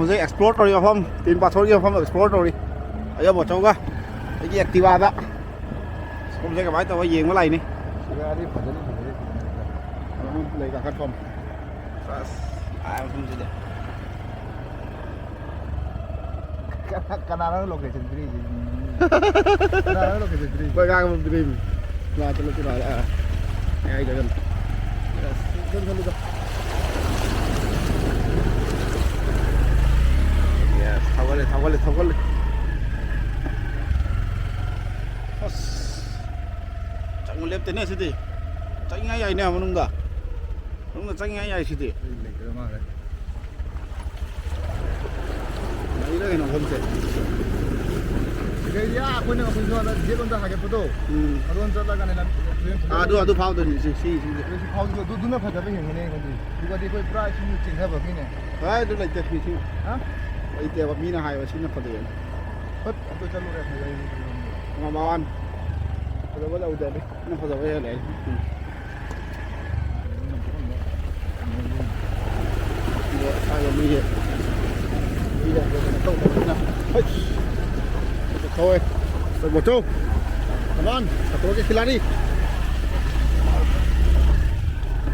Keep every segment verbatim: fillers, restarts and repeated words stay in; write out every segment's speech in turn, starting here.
ꯍꯧꯖꯤꯛ ꯑꯦꯛꯁꯄ꯭ꯂꯣꯔ ꯇꯧꯔꯤ, ꯃꯐꯝ ꯇꯤꯟ ꯄꯥꯊꯣꯛꯀꯤ ꯃꯐꯝ ꯑꯦꯛꯁꯄ꯭ꯂꯣꯔ ꯇꯧꯔꯤ꯫ ꯑꯌꯥꯝꯕ ꯆꯧꯒ ꯑꯩꯒꯤ ꯑꯦꯛꯇꯤꯚꯥꯗ ꯁꯣꯝꯁꯦ ꯀꯃꯥꯏꯅ ꯇꯧꯕ ꯌꯦꯡꯕ ꯂꯥꯛꯏꯅꯤ꯫ ꯁꯤꯒꯥꯗꯤ ꯐꯖꯅ ꯐꯖꯩ꯫ ꯂꯩ ꯀꯥꯈꯠꯐꯝ꯫ ꯑꯁ, ꯑꯥ, ꯃꯐꯝꯁꯤꯗꯤ꯫ ꯀꯅꯥ-, ꯀꯅꯥꯅꯣ ꯂꯣꯀꯦꯁꯟ ꯄꯤꯔꯛꯏꯁꯦ? ꯀꯅꯥꯅꯣ ꯂꯣꯀꯦꯁꯟ ꯄꯤꯔꯛꯏꯁꯦ? ꯑꯩꯈꯣꯏ ꯑꯉꯥꯡ ꯑꯃ ꯄꯤꯔꯛꯏꯃꯤ꯫ ꯂꯥꯛꯇ ꯂꯣꯀꯦꯁꯟ ꯍꯥꯏꯔꯛꯑꯦ꯫ ꯑꯥ, ꯃꯌꯥꯏꯗ ꯑꯗꯨꯝ꯫ ꯑꯁ, ꯑꯗꯨꯝ ꯆꯠꯂꯨꯗ꯫ ꯌꯦꯁ, ꯊꯧꯒꯠꯂꯦ, ꯊꯧꯒꯠꯂꯦ, ꯊꯧꯒꯠꯂꯦ꯫ ꯑꯁ, ꯆꯪꯕ ꯂꯦꯞꯇꯦꯅꯦ ꯁꯤꯗꯤ꯫ ꯆꯪꯉꯥꯏ ꯌꯥꯏꯅꯦ ꯃꯅꯨꯡꯗ꯫ ꯃꯅꯨꯡꯗ ꯆꯪꯉꯥꯏ ꯌꯥꯏ ꯁꯤꯗꯤ꯫ ꯑꯩ ꯂꯩꯇ꯭ꯔ ꯃꯥꯜꯂꯦ꯫ ꯂꯩꯔ ꯀꯩꯅꯣ ꯃꯐꯝꯁꯦ꯫ ꯁꯤꯗꯩꯗꯤ ꯑꯥ ꯑꯩꯈꯣꯏꯅ, ꯑꯩꯈꯣꯏ ꯁꯣꯝꯗ ꯒꯦꯠ ꯂꯣꯝꯗ ꯍꯥꯏꯒꯠꯄꯗꯣ, ꯎꯝ꯫ ꯑꯗꯣꯝ ꯆꯠꯂꯒꯅꯦ ꯂꯝ-, ꯇꯨꯔꯦꯟ ꯐꯖꯕ ꯑꯥ, ꯑꯗꯨ, ꯑꯗꯨ ꯐꯥꯎꯗꯣꯏꯅꯤ ꯁꯤ, ꯁꯤ, ꯁꯤꯁꯦ꯫ ꯑꯗꯨ ꯁꯤ ꯐꯥꯎꯗꯣꯏꯗꯣ, ꯑꯗꯨꯅ ꯐꯖꯕ ꯍꯦꯟꯒꯅꯤ ꯑꯩꯉꯣꯟꯗꯗꯤ꯫ ꯑꯗꯨꯒꯗꯤ ꯑꯩꯈꯣꯏ ꯄꯨꯔꯥ ꯏꯁꯤꯡ ꯆꯦꯟꯊꯕ ꯃꯤꯅꯦ꯫ ꯍꯣꯏ, ꯑꯗꯨ ꯂꯩꯇꯦ, ꯁꯤ, ꯁꯤ꯫ ꯍꯥ? ꯂꯩꯇꯦꯕ, ꯃꯤꯅ ꯍꯥꯏꯕ ꯁꯤꯅ ꯐꯖꯩꯌꯦꯅ꯫ ꯍꯠ, ꯑꯗꯨ ꯆꯠꯂꯨꯔꯦ, ꯐꯖꯩ, ꯐꯖꯩ꯫ ꯃꯃꯥꯟ꯫ ꯐꯖꯕ ꯂꯧꯗꯦ, ꯑꯗꯨ ꯐꯖꯕ ꯍꯦꯜꯂꯦ ꯑꯩ꯫ ꯎꯝ꯫ ꯑꯗꯣ ꯁ꯭ꯋꯥꯏꯗ ꯃꯤꯁꯦ, ꯃꯤꯁꯦ ꯀꯩꯅꯣ ꯇꯧꯗꯕꯅꯤꯅ꯫ ꯍꯩꯁ! ꯊꯧꯋꯦ꯫ ꯃꯣꯇꯣ꯫ Come on, ꯁꯥꯇ꯭ꯔꯒꯤ ꯈꯤꯂꯥꯔꯤ꯫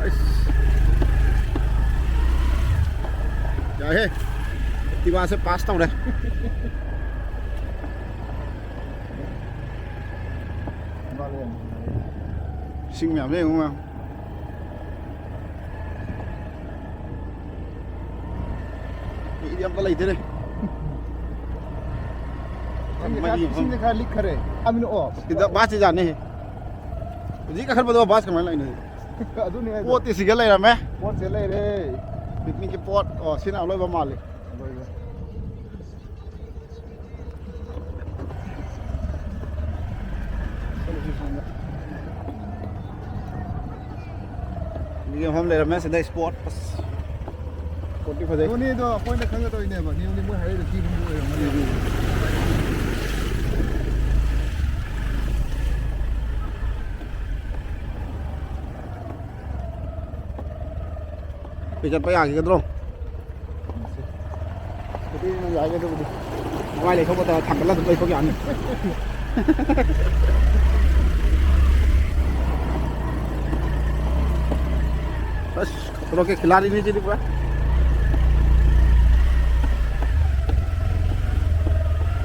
ꯑꯩꯁ꯫ ꯌꯥꯏꯍꯦ꯫ ꯑꯦꯛꯇꯤꯚꯥꯁꯦ ꯄꯥꯁ ꯇꯧꯔꯦ꯫ ꯏꯁꯤꯡ ꯃꯌꯥꯝꯁꯦ ꯌꯦꯡꯉꯨ ꯃꯌꯥꯝ꯫ ꯃꯤꯗꯤ ꯑꯝꯇ ꯂꯩꯇꯦꯅꯦ꯫ ꯏꯁꯤꯡꯁꯦ ꯈꯔ, ꯃꯩ ꯌꯦꯡꯐꯝ꯫ ꯏꯁꯤꯡꯁꯦ ꯈꯔ ꯂꯤꯛꯈꯔꯦ꯫ ꯑꯃꯤꯅ ꯑꯣ꯫ ꯁꯤꯗ ꯕꯥꯁꯁꯤ ꯌꯥꯅꯤ꯫ ꯍꯧꯖꯤꯛ ꯀꯥꯈꯠꯄꯗꯣ ꯕꯥꯁ ꯀꯃꯥꯏꯅ ꯂꯥꯛꯏꯅꯣ? ꯑꯗꯨꯅꯦ ꯍꯥꯏꯗꯣ꯫ ꯄꯣꯠꯇꯤ ꯁꯤꯒ ꯂꯩꯔꯝꯃꯦ꯫ ꯄꯣꯠꯁꯦ ꯂꯩꯔꯦ꯫ ꯄꯤꯛꯅꯤꯛꯀꯤ ꯄꯣꯠ꯫ ꯑꯣ, ꯁꯤꯅ ꯑꯂꯣꯏꯕ ꯃꯥꯜꯂꯤ꯫ ꯑꯂꯣꯏꯕ꯫ ꯃꯤ ꯑꯍꯨꯝ ꯂꯩꯔꯝꯃꯦ ꯁꯤꯗ ꯏꯁꯄꯣꯠ꯫ ꯑꯁ, ꯏꯁꯄꯣꯠꯇꯤ ꯐꯖꯩ꯫ ꯅꯣꯅꯦꯗꯣ ꯑꯩꯈꯣꯏꯅ ꯈꯪꯒꯗꯧꯔꯤꯅꯦꯕ꯫ ꯅꯤꯌꯨ ꯅꯤꯌꯨ ꯃꯣꯏ ꯍꯥꯏꯔꯛꯏꯗꯣ ꯊꯤꯕ ꯑꯣꯏꯔꯝꯒꯅꯤ꯫ ꯎꯝ꯫ ꯑꯩꯈꯣꯏ ꯆꯠꯄ ꯌꯥꯈꯤꯒꯗ꯭ꯔꯣ? ꯑꯗꯨꯕꯨꯗꯤ ꯃꯃꯥꯏ ꯂꯩꯊꯣꯛꯄꯗ ꯊꯥꯡꯒꯠꯂ ꯑꯗꯨꯝ ꯂꯩꯊꯣꯛ ꯌꯥꯅꯤ꯫ ꯑꯁ, ꯈꯇꯔꯣꯛꯀꯤ ꯈꯤꯂꯥꯔꯤꯅꯤ ꯁꯤꯗꯤ ꯄꯨꯔꯥ꯫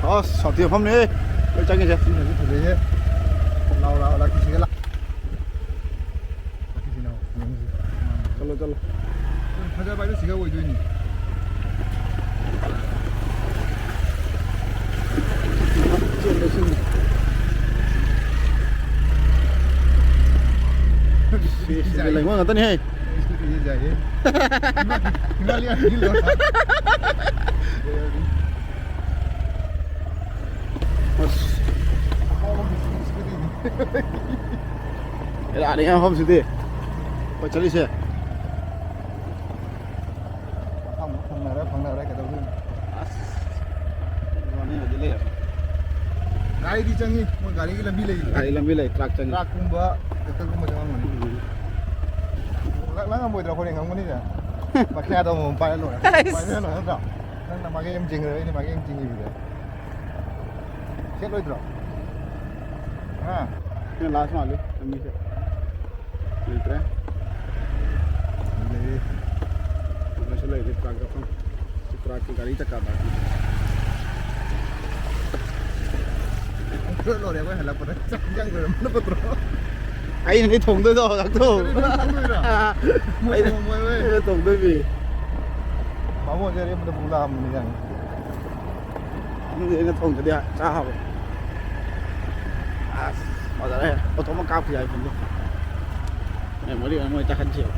ꯑꯁ, ꯁꯥꯊꯤ ꯃꯐꯝꯅꯦ ꯑꯩꯈꯣꯏ ꯆꯪꯉꯤꯁꯦ꯫ ꯁꯤꯅꯁꯨ ꯐꯖꯩꯍꯦ꯫ ꯂꯥꯎ, ꯂꯥꯎ, ꯂꯥꯎ, ꯁꯤꯒ ꯂꯥꯎ꯫ ꯆꯠꯂꯣ, ꯆꯠꯂꯣ꯫ ꯐꯖꯕ ꯍꯥꯏꯗꯣ ꯁꯤꯒ ꯑꯣꯏꯗꯣꯏꯅꯤ꯫ ꯁꯤ, ꯁꯤ ꯂꯩꯉꯣꯏ ꯉꯥꯛꯇꯅꯤꯍꯦ꯫ ꯑꯁ꯫ ꯕꯦꯔꯥꯅꯤ ꯃꯐꯝꯁꯤꯗꯤ꯫ ꯑꯩꯈꯣꯏ ꯆꯠꯂꯤꯁꯦ꯫ ꯐꯪꯅꯔꯦ, ꯐꯪꯅꯔꯦ, ꯀꯩꯗꯧꯗꯣꯏꯅꯣ? ꯑꯁ, ꯋꯥꯅꯤ ꯍꯧꯖꯤꯛ ꯂꯩꯔꯝꯃꯦ꯫ ꯒꯥꯔꯤꯗꯤ ꯆꯪꯉꯤ, ꯃꯣꯏ ꯒꯥꯔꯤꯒꯤ ꯂꯝꯕꯤ ꯂꯩ꯫ ꯒꯥꯔꯤ ꯂꯝꯕꯤ ꯂꯩ, ꯇ꯭ꯔꯥꯛ ꯆꯪꯉꯤ꯫ ꯇ꯭ꯔꯥꯛꯀꯨꯝꯕ, ꯇ꯭ꯔꯦꯛꯇꯔꯒꯨꯝꯕ ꯆꯪꯉꯝꯒꯅꯤ꯫ ꯎꯝ꯫ ꯂꯥꯛ-, ꯂꯥꯛꯉꯝꯃꯣꯏꯗ꯭ꯔꯣ? ꯑꯩꯈꯣꯏꯅ ꯉꯝꯒꯅꯤꯗ꯫ ꯃꯈꯥꯗ ꯑꯃꯃꯝ ꯄꯥꯏꯔ ꯂꯣꯏꯔꯦ꯫ ꯑꯩꯁ꯫ ꯄꯥꯏꯔ ꯂꯣꯏꯔꯦ ꯅꯠꯇ꯭ꯔꯣ? ꯅꯪꯅ ꯃꯥꯒꯤ ꯑꯃ ꯆꯤꯡꯈ꯭ꯔꯦ, ꯑꯩꯅ ꯃꯥꯒꯤ ꯑꯃ ꯆꯤꯡꯈꯤꯕꯗ꯫ ꯁꯦꯠꯂꯣꯏꯗ꯭ꯔꯣ? ꯍꯥ? ꯁꯤꯅ ꯂꯥꯁ ꯃꯥꯜꯂꯤ ꯂꯝꯕꯤꯁꯦ꯫ ꯂꯩꯇ꯭ꯔꯦ꯫ ꯂꯩꯔꯦ꯫ ꯂꯩꯁꯨ ꯂꯩꯔꯦ, ꯇ꯭ꯔꯥꯛ ꯆꯠꯐꯝ꯫ ꯁꯤ ꯇ꯭ꯔꯥꯛꯀꯤ ꯒꯥꯔꯤ ꯆꯀꯥ ꯇꯥꯛꯄꯤ꯫ ꯂꯣꯏꯔꯦ ꯑꯩꯈꯣꯏ ꯍꯜꯂꯛꯄꯗ꯫ ꯆꯥꯛ ꯏꯟꯖꯥꯡ ꯂꯣꯏꯔꯝꯕꯅ ꯐꯠꯇ꯭ꯔꯣ? ꯑꯩꯅ ꯅꯣꯏ ꯊꯣꯡꯗꯣꯏꯗꯣ ꯍꯧꯖꯤꯛꯇꯣ꯫ ꯅꯪ ꯊꯣꯡꯗꯣꯏꯔꯣ? ꯃꯣꯏ ꯑꯩꯅ, ꯊꯣꯡꯉꯝꯃꯣꯏ ꯍꯣꯏ꯫ ꯑꯩꯅ ꯊꯣꯡꯗꯣꯏꯅꯤ꯫ ꯕꯥꯃꯣꯟꯁꯦ ꯑꯔꯦꯝꯕꯗ ꯄꯨ ꯂꯥꯛꯑꯝꯕꯅꯤ ꯌꯥꯅꯤ꯫ ꯑꯗꯨꯗꯤ ꯑꯩꯅ ꯊꯣꯡꯗꯗꯤ ꯆꯥ ꯍꯥꯎꯔꯣꯏ꯫ ꯑꯁ, ꯐꯖꯔꯦ꯫ ꯐꯣꯇꯣ ꯑꯃ ꯀꯥꯞꯈꯤ ꯌꯥꯏ ꯐꯣꯟꯗꯣ꯫ ꯃꯦꯃꯣꯔꯤ ꯑꯣꯏꯅ ꯃꯣꯏ ꯇꯥꯈꯠꯁꯦꯕ꯫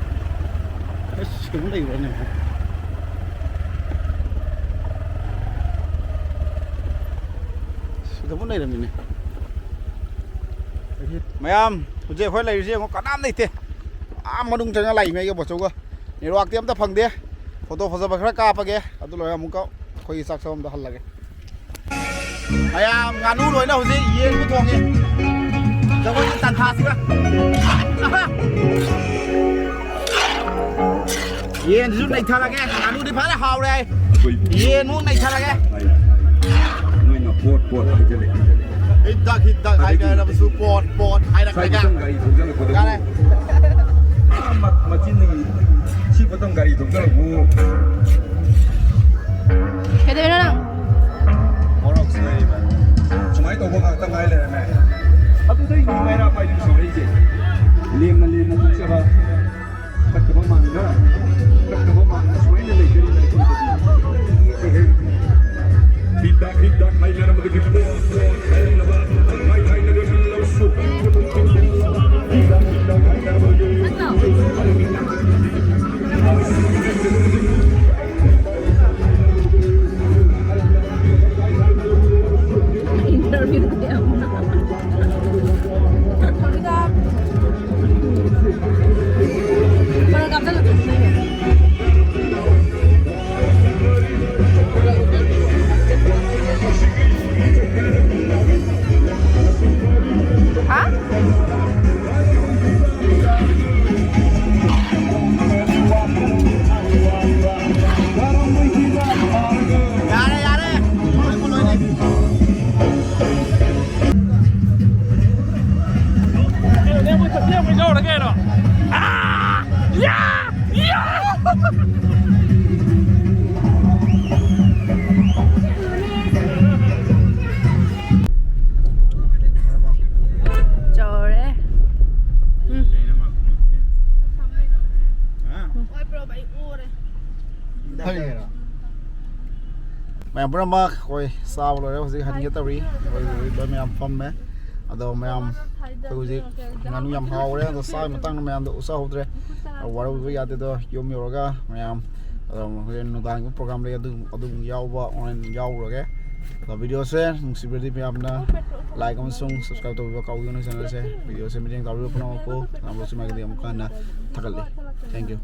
ꯑꯁ, ꯀꯩꯅꯣ ꯂꯩꯕ꯭ꯔꯥꯅꯦ? ꯑꯁ, ꯁꯤꯗꯕꯨ ꯂꯩꯔꯝꯃꯤꯅꯦ꯫ ꯃꯌꯥꯝ, ꯍꯧꯖꯤꯛ ꯑꯩꯈꯣꯏ ꯂꯩꯔꯤꯁꯦ ꯌꯦꯡꯉꯣ, ꯀꯅꯥꯝ ꯂꯩꯇꯦ꯫ ꯑꯥ ꯃꯅꯨꯡ ꯆꯪꯉ ꯂꯥꯛꯏꯅꯦ ꯑꯩꯒ ꯕꯣꯆꯧꯒ꯫ ꯅꯦꯠꯋꯥꯛꯇꯤ ꯑꯝꯇ ꯐꯪꯗꯦ꯫ ꯐꯣꯇꯣ ꯐꯖꯕ ꯈꯔ ꯀꯥꯞꯄꯒꯦ, ꯑꯗꯨ ꯂꯣꯏꯔꯒ ꯑꯃꯨꯛꯀ ꯑꯩꯈꯣꯏꯒꯤ ꯆꯥꯛ ꯆꯥꯐꯝꯗ ꯍꯜꯂꯒꯦ꯫ ꯃꯌꯥꯝ, ꯉꯥꯅꯨ ꯂꯣꯏꯅ ꯍꯧꯖꯤꯛ ꯌꯦꯟꯁꯨ ꯊꯣꯡꯉꯦ꯫ ꯖꯒꯣꯏꯒꯤ ꯇꯥꯟꯊꯥꯁꯤꯒ꯫ ꯑꯍꯥ! ꯌꯦꯟꯁꯤꯁꯨ ꯅꯩꯊꯔꯒꯦ꯫ ꯉꯥꯅꯨꯗꯤ ꯐꯖꯅ ꯍꯥꯎꯔꯦ ꯍꯥꯏ꯫ ꯌꯦꯟꯃꯨꯛ ꯅꯩꯊꯔꯒꯦ꯫ ꯅꯣꯏꯅ ꯄꯣꯠ ꯄꯣꯠ ꯍꯥꯏꯖꯜꯂꯦ꯫ ꯍꯤꯗꯥꯛ ꯍꯤꯗꯥꯛ ꯍꯥꯏꯅꯔꯕꯁꯨ ꯄꯣꯠ ꯄꯣꯠ ꯍꯥꯏꯔꯛꯀꯅꯤ꯫ ꯉꯁꯥꯏ ꯒꯥꯔꯤ ꯊꯧꯖꯜꯂꯛꯄꯗꯕꯨ ꯌꯥꯔꯦ꯫ ꯃ-, ꯃꯆꯤꯟꯗꯒꯤ ꯁꯤ ꯈꯛꯇꯪ ꯒꯥꯔꯤ ꯊꯧꯖꯜꯂꯛꯄꯨ꯫ ꯀꯩꯗꯧꯔꯤꯅꯣ ꯅꯪ? ꯃꯣꯔꯣꯛ ꯁꯣꯏꯔꯤꯕ꯫ ꯁꯨꯃꯥꯏꯅ ꯇꯧꯕ ꯉꯥꯛꯇ ꯉꯥꯏ ꯂꯩꯔꯝꯃꯦ꯫ ꯑꯗꯨꯗꯩꯅꯤ ꯃꯩꯔꯥ ꯄꯥꯏꯕꯤ ꯁꯥꯎꯔꯛꯏꯁꯦ꯫ ꯂꯦꯝꯅ ꯂꯦꯝꯅ ꯊꯣꯛꯆꯕ꯫ ꯐꯠꯇꯕ ꯃꯥꯟꯕ, ꯐꯠꯇꯕ ꯃꯥꯟꯕ ꯁꯨꯃꯥꯏꯅ ꯂꯩꯒꯅꯤ꯫ ꯍꯤꯗꯥꯛ, ꯍꯤꯗꯥꯛ ꯍꯥꯏꯅꯔꯝꯕꯗꯒꯤ ꯄꯣꯠ, ꯄꯣꯠ ꯍꯥꯏꯅꯕ, ꯍꯥꯏ ꯍꯥꯏꯅꯔꯝꯂꯕꯁꯨ꯫ ꯍꯤꯗꯥꯛ, ꯍꯤꯗꯥꯛ ꯍꯥꯏꯅꯔꯝꯕꯗꯒꯤ ꯍꯥ? ꯌꯥꯔꯦ, ꯌꯥꯔꯦ꯫ ꯂꯣꯏꯕꯨ ꯂꯣꯏꯔꯦ꯫ ꯆꯥꯎꯔꯦ꯫ ꯎꯝ꯫ ꯃꯌꯥꯝ ꯄꯨꯝꯅꯃꯛ ꯑꯩꯈꯣꯏ ꯆꯥꯕ ꯂꯣꯏꯔꯦ, ꯍꯧꯖꯤꯛ ꯍꯟꯒꯦ ꯇꯧꯔꯤ꯫ ꯑꯩꯈꯣꯏ ꯂꯣꯏ ꯃꯌꯥꯝ ꯐꯝꯃꯦ꯫ ꯑꯗꯣ ꯃꯌꯥꯝ ꯑꯩꯈꯣꯏ ꯍꯧꯖꯤꯛ ꯉꯥꯅꯨ ꯌꯥꯝ ꯍꯥꯎꯔꯦ, ꯑꯗꯣ ꯆꯥꯕꯒꯤ ꯃꯇꯥꯡꯗ ꯃꯌꯥꯝꯗꯣ ꯎꯠꯆꯍꯧꯗ꯭ꯔꯦ꯫ ꯋꯥꯔꯧꯕꯤꯕ ꯌꯥꯗꯦ꯫ ꯑꯗꯣ ꯌꯨꯝ ꯌꯧꯔꯒ ꯃꯌꯥꯝ, ꯑꯗꯣ ꯍꯣꯔꯦꯟ ꯅꯨꯡꯗꯥꯡꯒꯤ ꯄ꯭ꯔꯣꯒ꯭ꯔꯥꯝ ꯂꯩ, ꯑꯗꯨ, ꯑꯗꯨꯝ ꯌꯥꯎꯕ, ꯍꯣꯔꯦꯟ ꯌꯥꯎꯔꯨꯔꯒꯦ꯫ ꯑꯗꯣ ꯚꯤꯗꯤꯑꯣꯁꯦ ꯅꯨꯡꯁꯤꯕꯤꯔꯗꯤ ꯃꯌꯥꯝꯅ like ꯑꯃꯁꯨꯡ subscribe ꯇꯧꯕꯤꯕ ꯀꯥꯎꯕꯤꯒꯅꯨ ꯆꯦꯅꯦꯜꯁꯦ꯫ ꯚꯤꯗꯤꯑꯣꯁꯦ ꯃꯇꯦꯡ ꯇꯥꯕꯤꯕ ꯄꯨꯝꯅꯃꯛꯄꯨ ꯅꯝꯕꯔꯁꯤ ꯃꯥꯏꯒꯤꯗꯤ ꯑꯃꯨꯛꯀ ꯍꯟꯅ ꯊꯥꯒꯠꯂꯤ꯫ Thank you꯫